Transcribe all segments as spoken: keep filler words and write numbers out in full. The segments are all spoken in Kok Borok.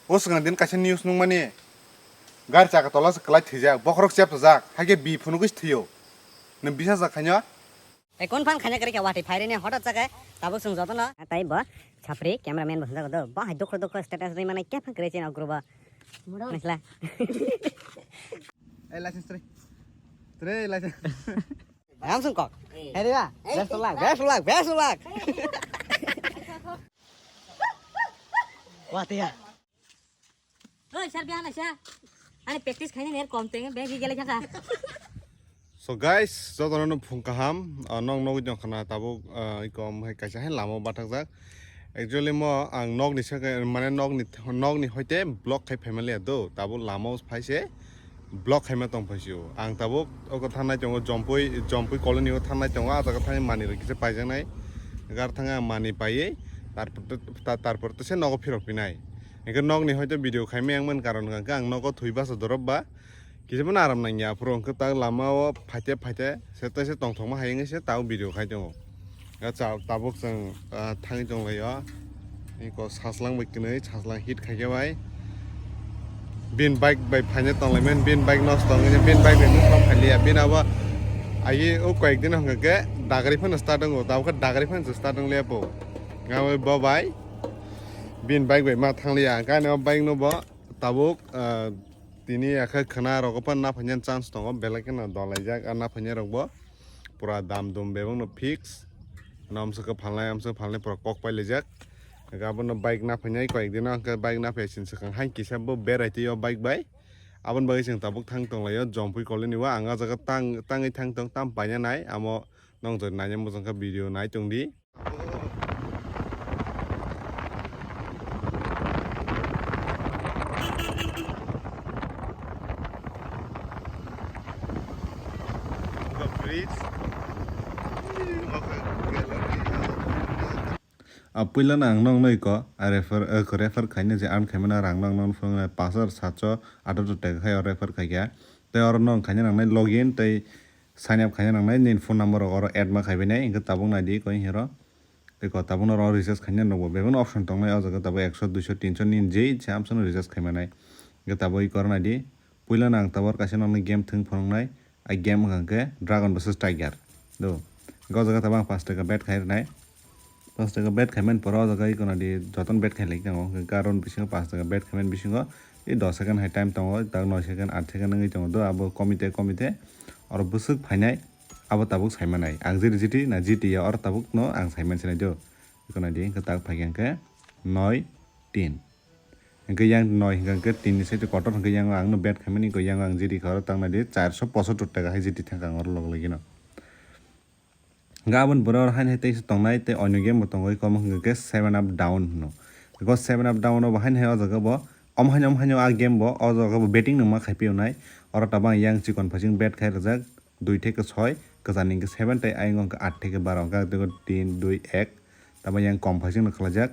Bo swkang din kaisa news nukmani, gari chaka tola se kwlai thwijak, bokhorok chepsajak, haikhe bi phunugwi se thwiyo. Nwng bisa jak khaino? Tei confirm khaina kwrwi kha watwi phairwi ni hotot chakhe tabuk chwng jotono. Tei bo chapri cameraman bo hwnjago do, bo hai dukho dukho status rwi manai khe phang kwrwi chini o group o. Naisla. Ei license try. Try license. Ang sung kok. Hei, riba. Best of luck, best of luck, best of luck. Wah, tiya. Oi, sir, biya na, sir. Ani practice khaina ner kom teng, bag hi gele jaka. So guys, jotono no phung kaham, ah, nong nogwi tong khana tabuk, ah, ikom hai kaisa hai lama bathakjak. Actually mo ang nokni saka, mane nokni, nokni hoite block khai phaimaliya do, tabuk lama phai se block khaima tong phaisio. Ang tabuk oko thangnai tongo, Jompui, Jompui colony o thangnai tongo, ah jaga thangwi manwi rok kisa paijaknai. Gar thangwi ang manwi paiwi, tarpor, ta-, tarpor tese nogo phirok phinai. Hingke nokni hoite video khaimaya wngmani karon hwnkha khe ang nogo thwi basa dorop ba, kisa phano aram nangya, aphuru hwnkhe tak lama o phaite phaite se tei se tongthokma hai wngwi se tabuk video khai tongo. Gacha tabuk chwng, ah, thangwi tonglaio. Eko sajlang bai kwnwi, sajlang hit khaikhe bai. Bin bike bai phaina tonglaimani, bin bike nosto wngwi, bin bike bai nokno phailiya. Bin abo agi o koyek din hwnkha khe dagri phano start wngo, tabuk khe dagri phano start wngliya bo. Nga bo bai bin bike bai ma thangliya, hwnkhe ani o bike no bo tabuk, ah, tini akhe khwna rogo phano naphaina chance tongo, belai kheno dolaijak, ah, naphaina rokbo. Pura dam dum bebak no fix. Namswk khe phalnai, amswk phalnai pura kok pailaijak. Hwnkhe abono bike naphainai koyek dino hwnkhe bike naphai sini swkang hai kisa bo berai twi o bike bai. Aboni bagwi chwng tabuk thang tonglaio Jompui colony o. Ang o jaga tang, tangwi thang tong tam paina nai. Amo nong jodi naina muchung khe video nai tongdi. Ah, puila no ang nokno iko, ah, refer, eh, ko refer khaina je earn khaimani rang no ang nokno phunuknai pash hajar satso atharo taka khai o refer khaikha. Tei oro no ang khaina nangnai login tei sign up khaina nangnai nini phone number rok oro add ma khaibainai, hwnkhe tabuk naidi koi hero. Tei ko tabukno oro recharge khaina nukgo, bebakno option tongnai o jaga tabuk ekso, duiso, tinso nini je ichha amsano recharge khaimanai. Hwnkhe tabuk iko oro naidi, puilano ang tabuk kaisa nokni game thwng phunuknai, a game hwnkha khe Dragon versus Tiger. Do, hwnkhe o jaga tabuk ang pash taka bet khai rwnai. Pash taka bet khaimani pore o jaga iko naidi jotono bet khai lai tongo, hwnkhe aro bisingo pash taka bet khaimani bisingo tei dos second hai time tongo, tak noi second, aat second wngwi tongo do, abo komite komite oro bwswk phainai. Abo tabuk saimanai. Ang jiri jiti na jiti ya oro tabuk no ang saiman sinai do. Iko naidi hwnkhe tak phaikha hwnkhe noi tin. Hwnkhe yang noi hwnkhe hwnkhe tin ni side kotor hwnkhe yang ang no bet khaimani iko yang ang jiti kha oro tak naidi charso pochottor taka hai jiti thangkha ang oro log logino. Hwnkhe aboni pore oro haino hai teisa tongnai tei onyo game bo tongo iko omo hwnkhe seven up down hwno. Iko seven up down obo haino hai o jaga bo omo haino omo haino a game bo o jaga bo betting no ma khaipiyo nai. Oro tabuk ang yang chikon phaising bet khai rwjak. Dui theke soi, kwchar ni hwnkhe seven tei ayung hwnkhe aat theke baro, hwnkhe tei tin, dui, ek, tamo yang kom phaising no khlaijak,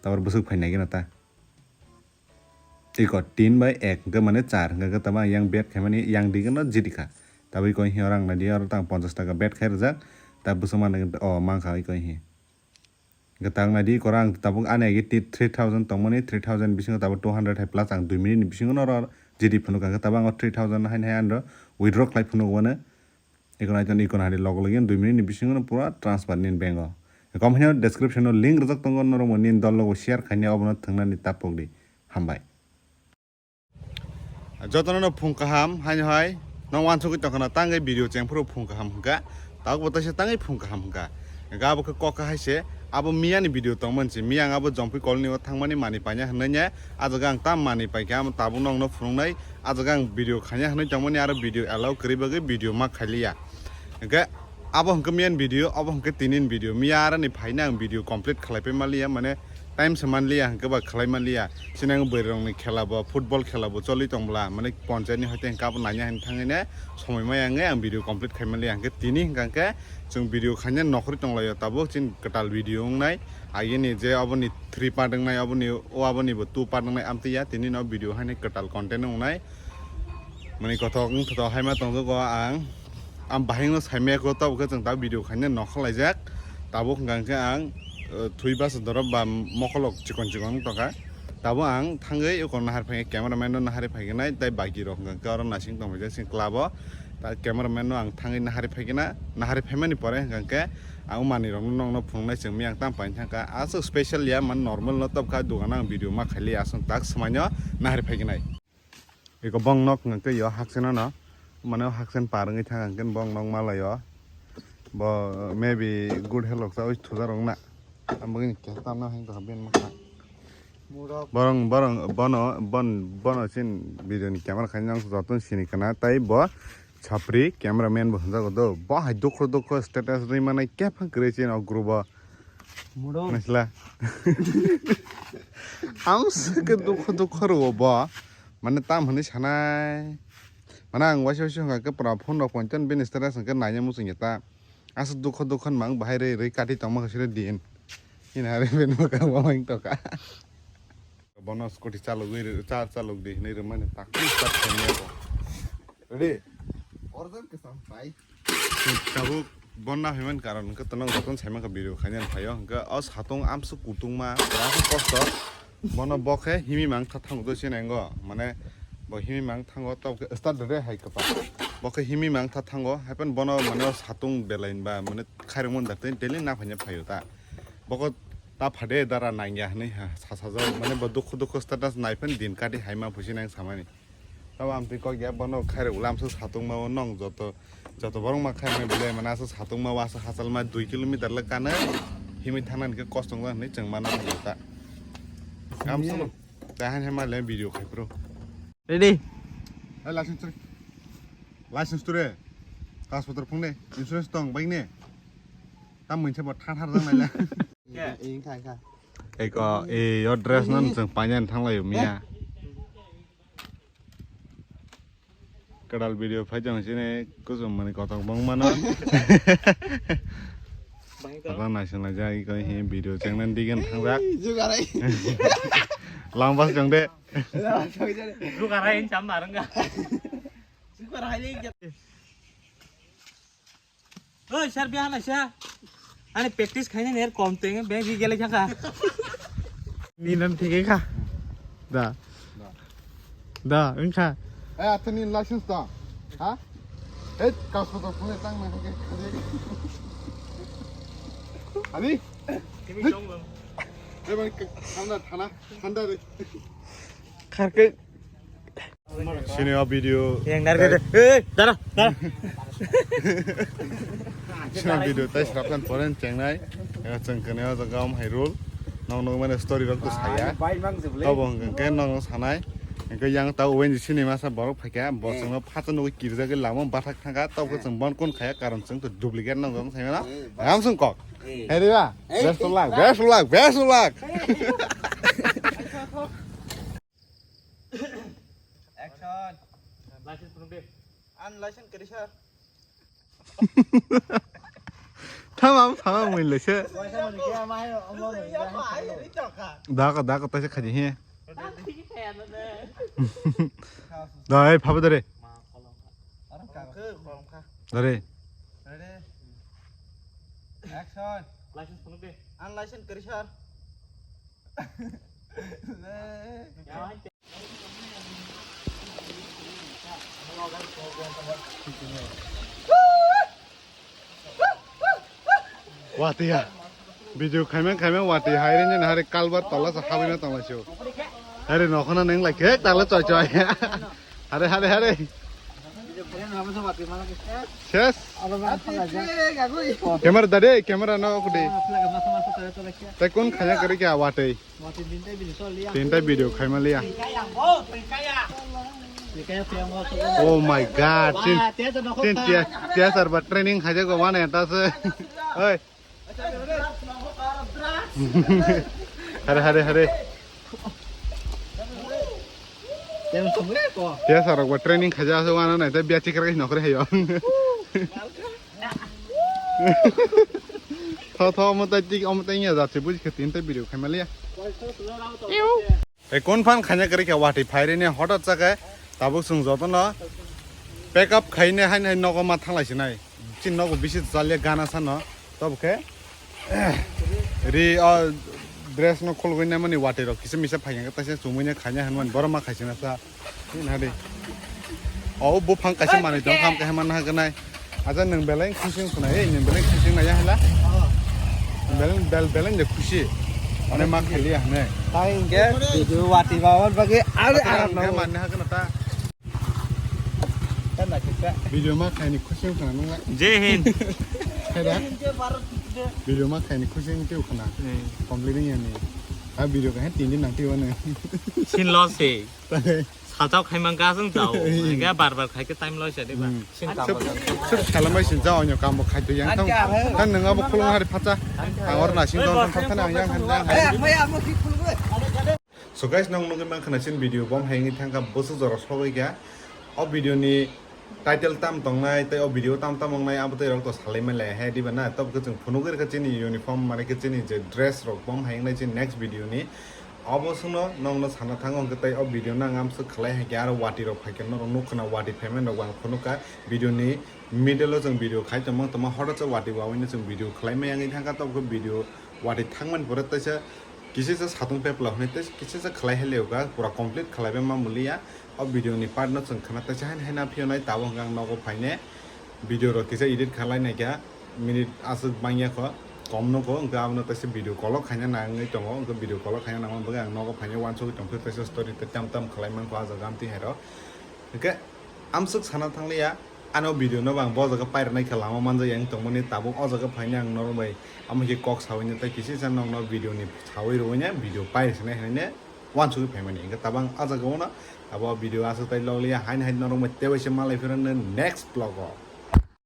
tabuk bwswk phainai gana ta. Iko tin bai ek hwnkhe mane char, hwnkhe tamo yang bet khaimani yang di gana jiti kha. Tabuk iko hino rang nai di, oro tang ponchas taka bet khai rwjak, ta bwswk mani o mankha iko hi. Hwnkhe tak naidi, iko ang tabuk ani age ti three thousand tongmani, three thousand bisingo tabuk two hundred hai plus ang dui minute ni bisingo no oro jiti phunukha, hwnkhe tabuk ang o three thousand haino hai ano withdraw khlai phunukgo mano. Iko nai tong iko nai logo logi dui minute ni bisingo no pura transfer nini bank o. Kom hino description o link rwjak tongo, norok bo nini dol logo share khaina obono thwngnani ta pokdi. Hambai. Jotono no phung kaham, haino hai, nong wansugwi tongkhana tangwi video chengphuru phung kaham hwnkha, tabukbo taisa tangwi phung kaham hwnkha. Hwnkhe abo khe kok hai se, abo miyani video tongmani se, miya ang abo Jompui colony o thangmani manwi paina hwnwi ne, ah jaga ang tam manwi paikha, amo tabuk nongno phunuknai, ah jaga ang video khaina hwnwi tongmani, aro video allow kwrwi bagwi video ma khailiya. Hwnkhe abo hwnkhe miyani video, abo hwnkhe tinini video. Miya aroni phaina ang video complete khlaipai manliya, mane time se manliya, hwnkhe ba khlai manliya. Chini ang bwrwirokni khela bo, football khela bo choli tongbla, mane ponchayatni hoite hwnkhe abo naina hinwi thangwi ne somoi maya wngwi ang video complete khai manliya. Hwnkhe tini hwnkha hwnkhe chwng video khaina nokhorwi tonglaio tabuk chini kwtal video wngnai. Agini je oboni three part wngnai, oboni o aboni bo two part wngnai, amtwi ya tini no video haino kwtal content wngnai. Mani kothok wng thoto hai ma tongjago ang. Ang bahai no saimaya ko tabuk khe chwng ta video khaina nokha laijak. Tabuk hwnkha hwnkhe ang, eh, thwi basa dorop ba mokolok chikon chikon wng tongkha. Tabuk ang thangwi eko nahar phaikhe, cameraman no nahar phaikhwnai, tei bagi rok hwnkha khe oro naising tongphaijak sini club o. Ta cameraman no ang thangwi nahar phaikhwna, nahar phaimani pore hwnkha khe ang manwi rok no nokno phunuknai chwngwi ang tam paini thangkha. Aswk special ya, man normal no tobkha, dogano ang video ma khaili, aswk tak swmaino nahar phaikhwnai. Eko bong nok hwnkha khe yo haksen no, mane haksen par wngwi thang ang khe bong nok malaio. Bo maybe good health rok sa oi thujar rok na. Ang bagwi ni khe tamna hang tongkha ben makha. Borong, borong, bono, bon, bono sin video ni camera khainang joto sini kana, tai bo chapri cameraman bo hwnjago do. Bo hai dukho dukho status ri manai khe phang kwrwi sin o group o. Muro. Naisla. Ang se ke dukho dukho ro bo. Mane tam hwnwi sanai. Mane ang waisa waisa hwnkha khe pura phone rok pointon bini status hwnkhe naina muchungya ta. Aswk dukho dukho mang bahai rwi rwi kati tongma khe sire din. Hina hari ben bwkha bo mang toka. Bono scooty chalogwi rw, cha chalog di hinwi rwmani tak tak khaimya bo. Ready? Order kwcham pai. Tabuk bonna haiman karon hwnkhe tonong joton saiman kha video khainani phaio hwnkhe o satung amsuk kutungma kwbangma kosto. Bono bo khe himi mang tha thango do sinengo mane bo himi mang thango tabuk khe start de hai kwpa. Bo khe himi mang tha thango haipan bono mane o satung belain ba mane khairokmani da tei daily na phaina phaio ta. Boko ta phade dara nangya hinwi ha sa sajak mane bo dukhu dukhu status naiphan din kati haima phusi nang samani. Tamo amtwi kok ya bono khairok lamsa satungma o nong joto joto borok ma khairoknai belai mane asa satungma o asa hachalma dui kilometer le kano himwi thangnani khe kosto wngya hinwi chwng mano ta. Amsalo ta han hema le video khai pro. Ready? Hai license turi. License turi. Kagoj potro phungne, insurance tong bike ne. Tam mwnse bo thar thar jang naila. Ingkha, ingkha. Eko, e, yo dress no chwng painani thanglaio miya. Kwdal video phai jang sini kusum mani kotok bong mano. Aba naising lai jai ko hi video chengna digen thangjak. Jugarai. Langbas jang de. Jugarai in cham marang ga. Jugarai le. Oi, sir, biya hana sir. Ani practice khaina ner kom teng, be gi gele jaka. Ni nan thik kha. Da. Da, wngkha. Eh, atani license da. Ha? Eh, kaso da phone tang na ke. Ani? Kimi chong lo. Eh, bani thanda thana, thanda re. Kharke. Sini o video. Yang nar gede. Eh, dara, dara. Sini video tai srapkan poren chengnai. Ya chengkene o jaga om hai rule. Nong nong mane story rok to saya. Tabo hwnkhe nong nong sanai. Hwnkhe yang tau wen sini masa borok phaikha. Bo chwngno phacha nugwi kirjagwi lama bathak thangkha. Tabo chwng bon kun khaya karon chwng to duplicate nong nong saimano. Am sung kok. Hey, diba? Best of luck, best of luck, best of luck. Action. License phunuk de. An license kari sir. Tamam, tamam, mui lese. Dako, dako, taisa khaji he. Dai, phaba dare. Dare. Ready? Action. License phunuk de. An license kari sir. Watwi ya. Video khaimang khaimang watwi hai rini nahari kalbar tola sa habina tongla sio. Hari nokhona neng lai khe tala choi choi. Hare hare hare. Ses. Camera dade, camera no kude. Te kun khaya kari kya watwi. Tinta video khai maliya. Oh my god. Tin tin tia tia sar ba training khaja go wane ta se. Oi. Hare hare hare. Tia sar ba training khaja se wana na ta bia chikra nokre hayo. Tho tho omo tai tik omo tai ya jati buji khe tin tai video khai maliya. E kon phan khanya kari khe watwi phai rene hotot chakhe tabuk chwng jotono pack up khaine hain hain nogo ma thanglai sinai. Chin nogo bisi chalya gana sano tabuk khe ri o Dress no khulgwi naimani watwi rok kisa misa phaikha taisa chumui no khaina hinmani borok ma khaisina sa. Nadi. O buphang kaisa manwi tong kham kaisa manna haganai. Aja nwng beleng khusi wngkhwna, ei nwng beleng khusi wngna ya hala. Beleng bel beleng de khusi. One ma khailiya hane. Tai hingke video watwi babar bagwi ari aram nangkhe no manna hagana ta. Video ma khaini khusi wngkhwna nungla. Jai Hind. Kheda. Video ma khaini khusi wngkhe wngkhwna. Hmm. Complete wngya ni. A video ka he tin din nang tiwa ne. Sin loss he. Sajak khai man ka sung jao. Ga bar bar khai ke time loss ya de ba. Hmm. Sin kam ba. Sir salam bai sin jao nyo kam bo khai to yang tang. Kan nang abo khulung hari phacha. Ang or na sing dong thang thang yang han yang. So guys, nong nugwi mankha na chini video bom hai wngwi thangkha bwswk jora sogwi kha. O video ni title tam tongnai tei o video tam tam wngnai abo tei rok to salai manlai hai diba na? Tabukhe chwng phunugwi rwkha chini uniform mane khe chini je dress rok bom hai wngnai chini next video ni. Obo swngno nongno sana thango hwnkhe tei o video no ang amswk khlai hai khe aro watwi rok phai khe norok nukha na watwi phaimani rok bo ang phunukha video ni middle o chwng video khai tongma tongma horo cha watwi wawino chwng video khlai maya wngwi thangkha tabukhe video watwi thangmani pore teisa Kisisa satung pepla hwnwi tei kisisa khlai hai leo ka pura complete khlai bai ma muliya. O video ni part no chwng khna teisa haino haino phiyonai tabuk hwnkhe ang nogo phaine video rok kisa edit khlai naikha minute aswk bangya kho kom nugo hwnkhe abono teisa video kolok khaina nangwi tongo hwnkhe video kolok khaina nangma bagwi ang nogo phaine uansugwi tongphio teisa story tei tam tam khlai mankho ah jaga amtwi hairok hwnkhe amswk sana thangliya. Ano video no bang bo jaga pairwnai khe lama manjak yang tongmani tabuk o jaga phaina ang norok bai amo khe kok sawi no tei kisi sa nokno video ni sawi rwui no video pair sinai hinui no uansugui phaimani hingkhe tabang o jaga o no abo video aswk tai log liya haino hai norok bai tei waisa malai phiro no next vlog o.